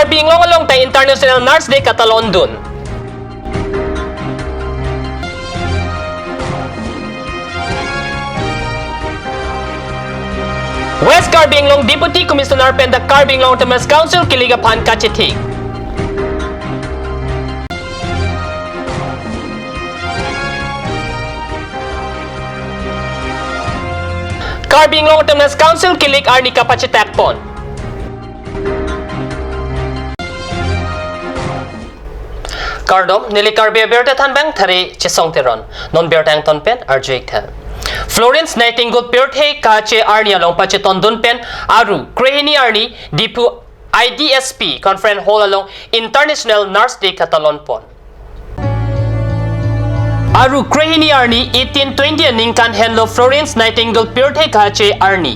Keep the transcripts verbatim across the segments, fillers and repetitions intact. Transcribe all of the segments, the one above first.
Karbi Anglong along ta International Nurse Day katalondun. West Karbi Anglong Deputy Commissioner pen the Karbi Anglong Autonomous Council kilik aphan kachethik. Karbi Anglong Autonomous Council kilik arni kapachetak pon. Kardom, neli Karbi abirta thanbang Thari Chesong Teron. Non birta angton pen arju-ik tha. Florence Nightingale pirthe kache arni along pachetondun pen Aru krehini arni Diphu I D S P Conference Hall along International Nurse Day katalon pon. Aru krehini arni eighteen twenty aningkan henlo Florence Nightingale pirthe kache arni.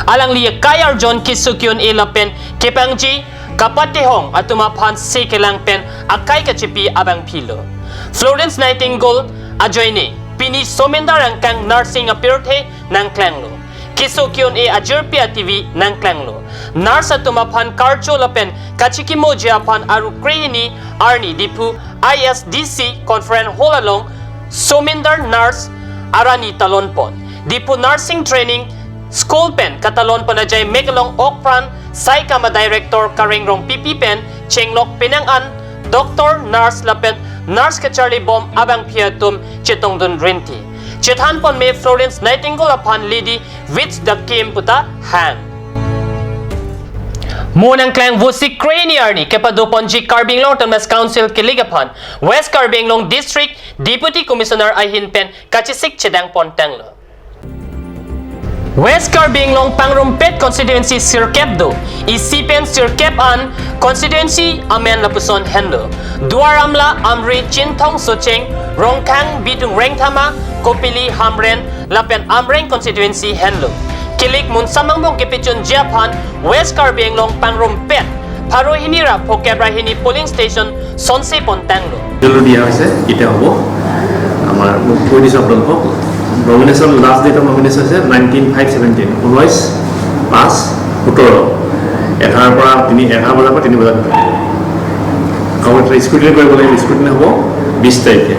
Alangli akai arjon keso ke-un-e lapen kepangji kapatehong atum aphan se kelang pen akai kachepi abangphi lo. Florence Nightingale ajoine pini Somendar angkang nursing apirthe nangklanglo. Keso ke-un-e ajirpi ativi nangklanglo. Nurse atum aphan karcho lapen kachikimoji aphan Aru krehini arni Diphu I S D C Conference Hall along Somendar Nurse arni talon pon. Diphu Nursing Training School pen katalon pon ajai mek along okpran saikam a-director Kareng Rongpipi pen chenglok penang an doctor, nurse lapen nurse kacharlibom abangphi atum chetongdun rinti. Chethan pon me Florence Nightingale aphan lady with the kim puta hang. Mo nangklang Vosik krehini arni kepado ponji Karbi Anglong Autonomous Council kilik aphan West Karbi Anglong District Deputy Commissioner ahin pen kachesik chedang pon tanglo. West Karbi Anglong pangrumpet constituency sirkep do, isi pen sirkep an constituency amen lapuson henlo. Duar Amla, Amri, Chinthong, Socheng, Rongkhang, Bidung Rengthama, Kopili, Hamren lapen Amreng constituency henlo. Kilik Monsam angbong kepachunji aphan West Karbi Anglong pangrumpet pharo hini ra phokep ra hini polling station sonse pon tanglo. জেলটো দিয়া হৈছে, কেতিয়া হ'ব? আমাৰ কৈ দিছোঁ আপোনালোকক। Nomination, last date of nomination হৈছে নাইনটিন ফাইভ ছেভেনটিন, ঊনৈছ পাঁচ সোতৰ, এঘাৰৰ পৰা তিনি, এঘাৰ বজাৰ পৰা তিনি বজাৰ ভিতৰত। কাৰণ স্ক্ৰুটিনি কৰিব লাগিব, স্ক্ৰুটিনি হ'ব বিছ তাৰিখে।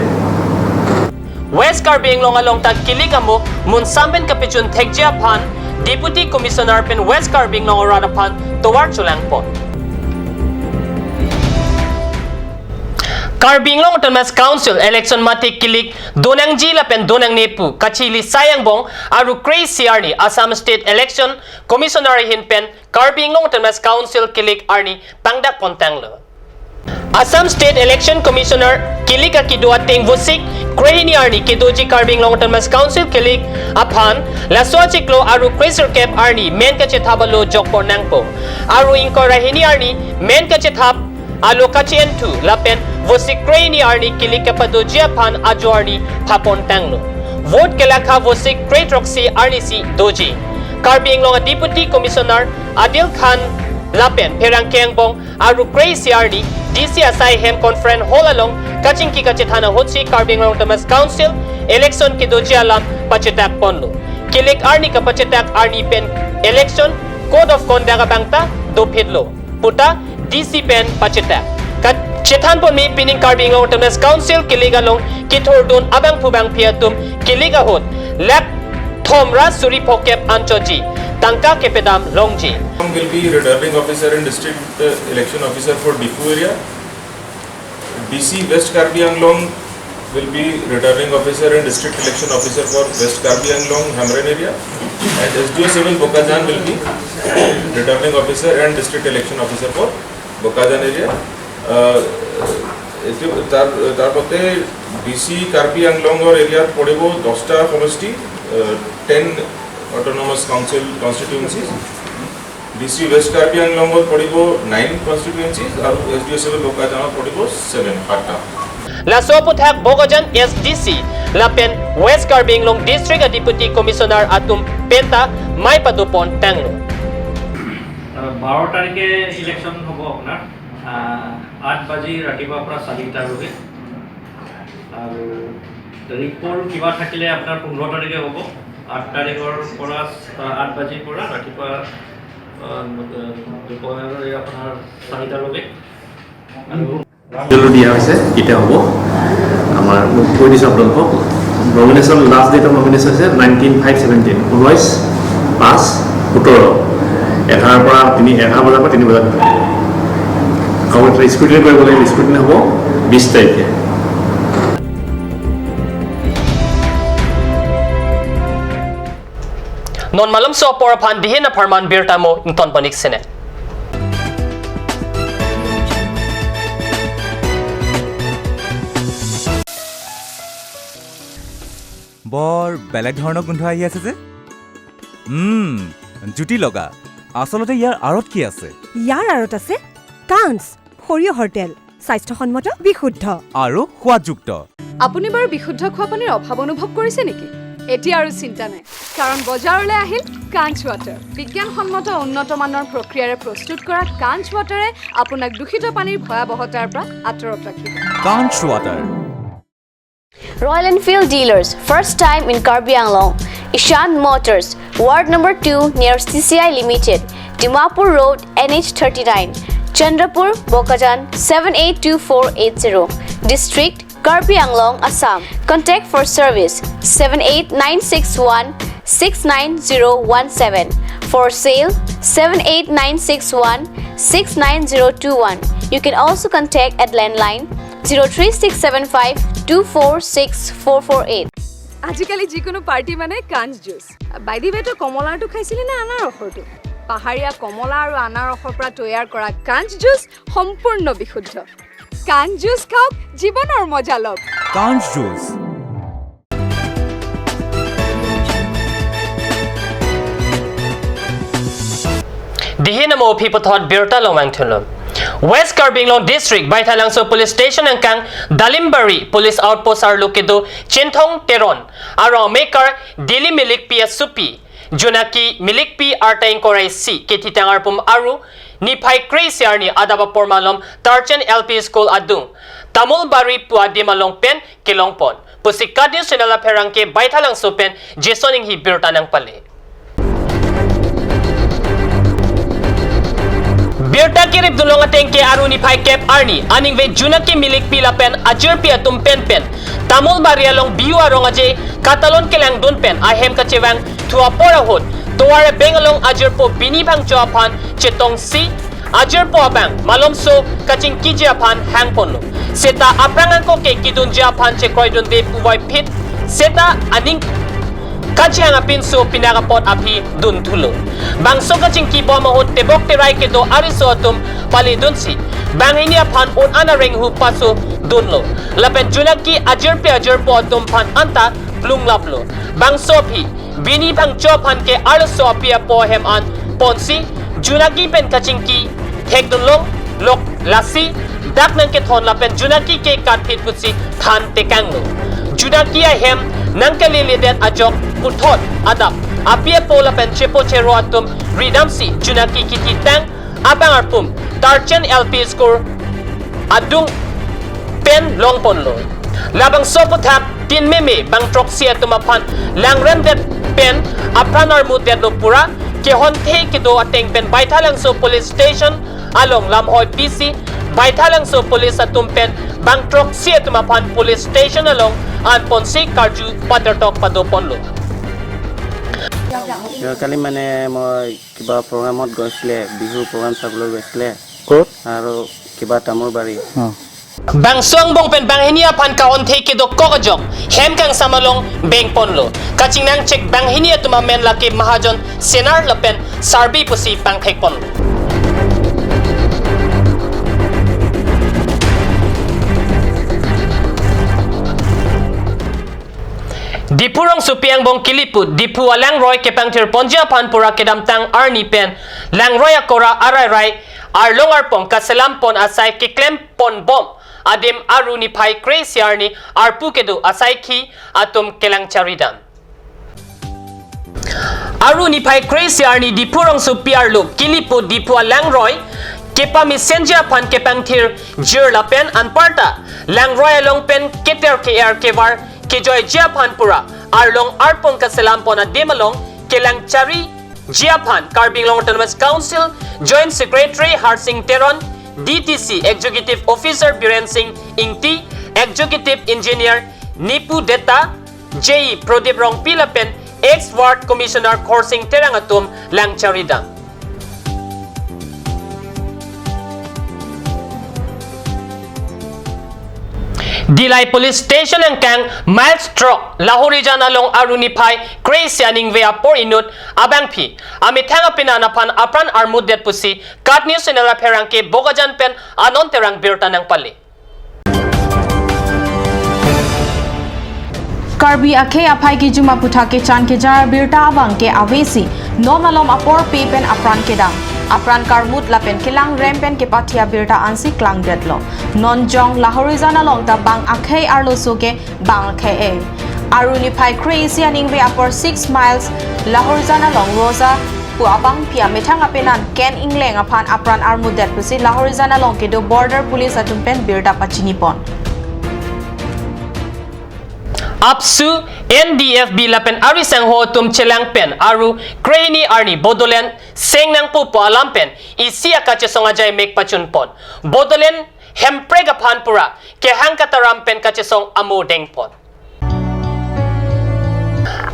West Karbi Anglong along ta kilik amo Monsam pen kapachun thekji aphan Deputy Commissioner pen West Karbi Anglong arat aphan tovar cholang pon. Karbi Anglong Autonomous Council election mate kilik donangji lapen donangne pu kachili sai angbong Aru kre-isi arni Assam State Election Commissioner ahin pen Karbi Anglong Autonomous Council kilik arni pangdak pon tanglo. Assam State Election Commissioner kilik akedo ateng Vosik krehini arni kedoji Karbi Anglong Autonomous Council kilik aphan laso achiklo Aru kre-sirkep arni men kachethap alo jok pon nangpo. Aru ingkoi ra hini arni men kachethap alo kache-enthu lapen Vosik krehini arni kilik kepadoji aphan ajo arni pha pon tanglo. Vote kelakha Vosik kre-throksi arni si doji. Karbi Anglong a-Deputy Commissioner Adil Khan lapen pherangke angbong Aru kre-isi arni D C asai hem Conference Hall along kachingki kachethan ahutsi Karbi Anglong Autonomous Council election kedoji alam pachetak ponlo. Kilik arni kapachetak arni pen election code of conduct abang ta dophitlo puta D C pen pachetak. Kachethan pon me pining Karbi Anglong Autonomous Council kilik along kethurdun abangphu bangphi atum kilik ahut lakh thom ra suri phokep an choji, tangka kepedam longji. Will be returning officer and district, uh, election officer for Diphu area. D C West Karbi Anglong will be returning officer and district election officer for West Karbi Anglong Hamren area. And S D O civil Bokajan will be returning officer and district election officer for Bokajan area. Uh, এইটো তাৰ, তাৰ মতে D C Karbi আংলঙৰ এৰিয়াত পৰিব দহটা সমষ্টি, ten autonomous council কনষ্টিটুৱেঞ্চিজ। ডি চি ৱেষ্ট কাৰ্বি আংলঙত পৰিব নাইন কনষ্টিটুৱেঞ্চিজ আৰু এছ ডি অ' ছেভেন বোকাজানত পৰিব ছেভেন, সাতটা। Laso aphuthak Bokajan S D C lapen West Karbi Anglong District a-Deputy Commissioner atum penta mai padopon tanglo. আহ, বাৰ তাৰিখে ইলেকশ্যন হ'ব আপোনাৰ, আহ, আঠ বাজি ৰাতিপুৱাৰ পৰা চাৰিটালৈকে। আৰু ৰিপৰ্ট কিবা থাকিলে আপোনাৰ পোন্ধৰ তাৰিখে হ'ব, আঠ তাৰিখৰ পৰা, আহ, আঠ বাজিৰ পৰা ৰাতিপুৱা আহ, দুপৰীয়া আপোনাৰ চাৰিটালৈকে। আৰু দিয়া হৈছে, কেতিয়া হ'ব? আমাৰ কৈ দিছোঁ আপোনালোকক, nomination, last date of nomination হৈছে নাইনটিন ফাইভ ছেভেনটিন, ঊনৈছ পাঁচ সোতৰ, এঘাৰ পৰা তিনি, এঘাৰ বজাৰ পৰা তিনি বজাৰ ভিতৰত। আৰু এটা স্ক্ৰুটিনি কৰিব লাগিব, স্ক্ৰুটিনি হ'ব বিছ তাৰিখে। Non malomso apor aphan dihin apharman birta mo ington panik sene. বৰ বেলেগ ধৰণৰ গোন্ধ আহি আছে যে। উম, জুতি লগা। আচলতে ইয়াৰ আঁৰত কি আছে? ইয়াৰ আঁৰত আছে কাঞ্চ, সৰিয়হৰ তেল, স্বাস্থ্যসন্মত, বিশুদ্ধ। আৰু সোৱাদযুক্ত। আপুনি বাৰু বিশুদ্ধ খোৱা পানীৰ অভাৱ অনুভৱ কৰিছে নেকি? এতিয়া আৰু চিন্তা নাই, কাৰণ বজাৰলৈ আহিল কাঞ্চ ৱাটাৰ। বিজ্ঞানসন্মত উন্নত মানৰ প্ৰক্ৰিয়াৰে প্ৰস্তুত কৰা কাঞ্চ ৱাটাৰে আপোনাক দূষিত পানীৰ ভয়াৱহতাৰ পৰা আঁতৰত ৰাখিব। কাঞ্চ water. Royal Enfield Dealers, first time in Karbi Anglong. Ishan Motors, Ward number two near C C I Limited, Dimapur Road, N H thirty-nine, Chandrapur, Bokajan, seven eight two four eight zero. District, Karbi Anglong, Assam. Contact for service, seven eight nine six one six nine zero one seven. For sale, seven eight nine six one six nine zero two one. You can also contact at landline zero three six seven five two four six four four eight. আজিকালি যিকোনো পাৰ্টি মানে কাঞ্চ juice. By the way, তই কমলাৰটো খাইছিলি নে আনাৰসৰটো? পাহাৰীয়া কমলা আৰু আনাৰসৰ পৰা তৈয়াৰ কৰা কাঞ্চ জুচ সম্পূৰ্ণ বিশুদ্ধ। কাঞ্চ জুচ খাওক, জীৱনৰ মজা লওক। কাঞ্চ juice. Dihin amo aphi puthot birta longvang thulo. West Karbi Anglong District, Baithalangso Police Station angkang Dalimbari Police Outpost arlo kedo Chinthong Teron arong amekar Dili Milikpi asopi, Junaki Milikpi arta ingkoi ra isi kethitang arpum Aru niphai kre-isi arni adap apor malom Tarchan L P School adung Tamulbari pu adim along pen kelongpon pusi Kat News Channel apherangke Baithalangso pen Jason Inghi birta nangpale. Birta kerip dunlong atengke Aru niphai kep arni aningve Junaki Milikpi lapen ajirpi atum penpen Tamulbari along Bihu arong aje katalon kelangdun pen ahem kachevang thu apor ahut tovar abeng along ajirpo Bini Phangcho aphan chetongsi ajirpo abang malomso kachingkiji aphan hangponlo. Seta aphrang angko ke kedunji aphan chekroidunde puvoiphit seta aning kachihang apinso pinak apot aphi dunthulo. Bangso kachingkibom ahut tebok terai kedo ariso atum paledunsi banghini aphan un-an arenghu pasodunlo. Lapen Junaki ajirpi ajirpo atum aphan anta plunglaplo. Bangso aphi Bini Phangcho aphan ke arloso api apo ahem an ponsi Junaki pen kachingki thekdunlong lok lasi dak nangkethon lapen Junaki ke katphit pusi than tekanglo. Junaki ahem nangkaliledet ajok puthot adap api apo lapen chepo chero atum ridamsi Junaki kethitang abang arpum Tarchan L P School adung pen longponlo. Labangso aputhak tin meme bang throksi atum aphan langremdet pen apran armudetlo pura kehonthe kedo ateng pen Baithalangso Police Station along lamhoi pisi Baithalangso Police atum pen bang throksi atum aphan Police Station along anponsi karju patertok padoponlo. যোৱাকালি মানে মই কিবা প্ৰগ্ৰামত গৈছিলে, বিহুৰ প্ৰগ্ৰাম চাবলৈ গৈছিলে। ক'ত? আৰু কিবা তামোলবাৰী। অ। Bangso angbong pen banghini aphan kahonthe kedo kok ajok hem kangsam along bengponlo. Kachingnang chek banghini atum amen lake Mahajon, Senar lapen Sarbi pusi pangthekponlo. Diphu rongsopi angbong Kilipu, Diphu alangroi kepangthirponji aphan pura kedamtang arni pen langroi akora arairai arlong arpong kaselampon asai keklemponbom adim Aru niphai kre-isi arni arpu kedo asaikhi atum kelangcharidam. Aru niphai kre-isi arni Diphu rongsopi arlo Kilipu Diphu alangroi kepamesenji aphan kepangthirjir lapen anparta langroi along pen keter ke-er kevar kejoiji aphan pura arlong arpong kaselampon adim along kelangchari Ji aphan Karbi Anglong Autonomous Council Joint Secretary Harsing Teron, D T C Executive Officer Biren Singh Ingti, Executive Engineer Nipu Deta, J E Prodip Rongpi lapen ex Ward Commissioner Khorsing Terang atum lang charidam. Dillai Police Station angkang Miles Throk Lahorijan along Aru niphai kre-isi aningve apor inut abangpi amethang apenan aphan apran armutdet pusi KAT News Channel apherangke Bokajan pen Anon Terang birta nangpale. Karbi akhei aphai kejum aputhak kechan kejar birta abangke avesi non malom apor pe pen apran kedam, apran karmut lapen kelang rem pen kepathi abirta ansi klangdetlo. Non jong Lahorijan along ta bang akhei arloso ke bang akhei e. Aru niphai kre-isi aningve apor six miles Lahorijan along Roja pu abangpi amethang apenan Ken Engleng aphan apran armutdet pusi Lahorijan along kedo Border Police atum pen birta pachinipon. AAPSU, N D F B lapen ari sangho atum chelang pen Aru krehini arni Bodoland seng nangpo pu alam pen isi akachesong ajaimek pachunpon. Bodoland Hemprek aphan pura kehang kataram pen kachesong amo dengpon.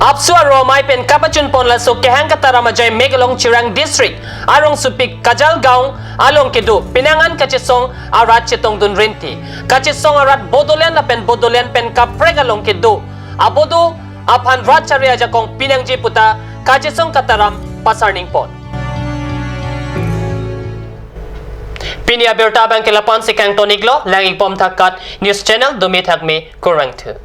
AAPSU aru amei pen kapachunpon laso kehang kataram ajaimek along Chirang District arongsopik Kajalgaon along kedo penang an kachesong arat chetongdun rinti. Kachesong arat Bodoland lapen Bodoland pen kaprek along kedo abodo aphan rat chari ajakong pinangji puta kachesong kataram pasarningpon. Pini abirta abangke la-an si kangtoniklo, lang-ikbom tha KAT News Channel, dumi thakme, kurvangthu.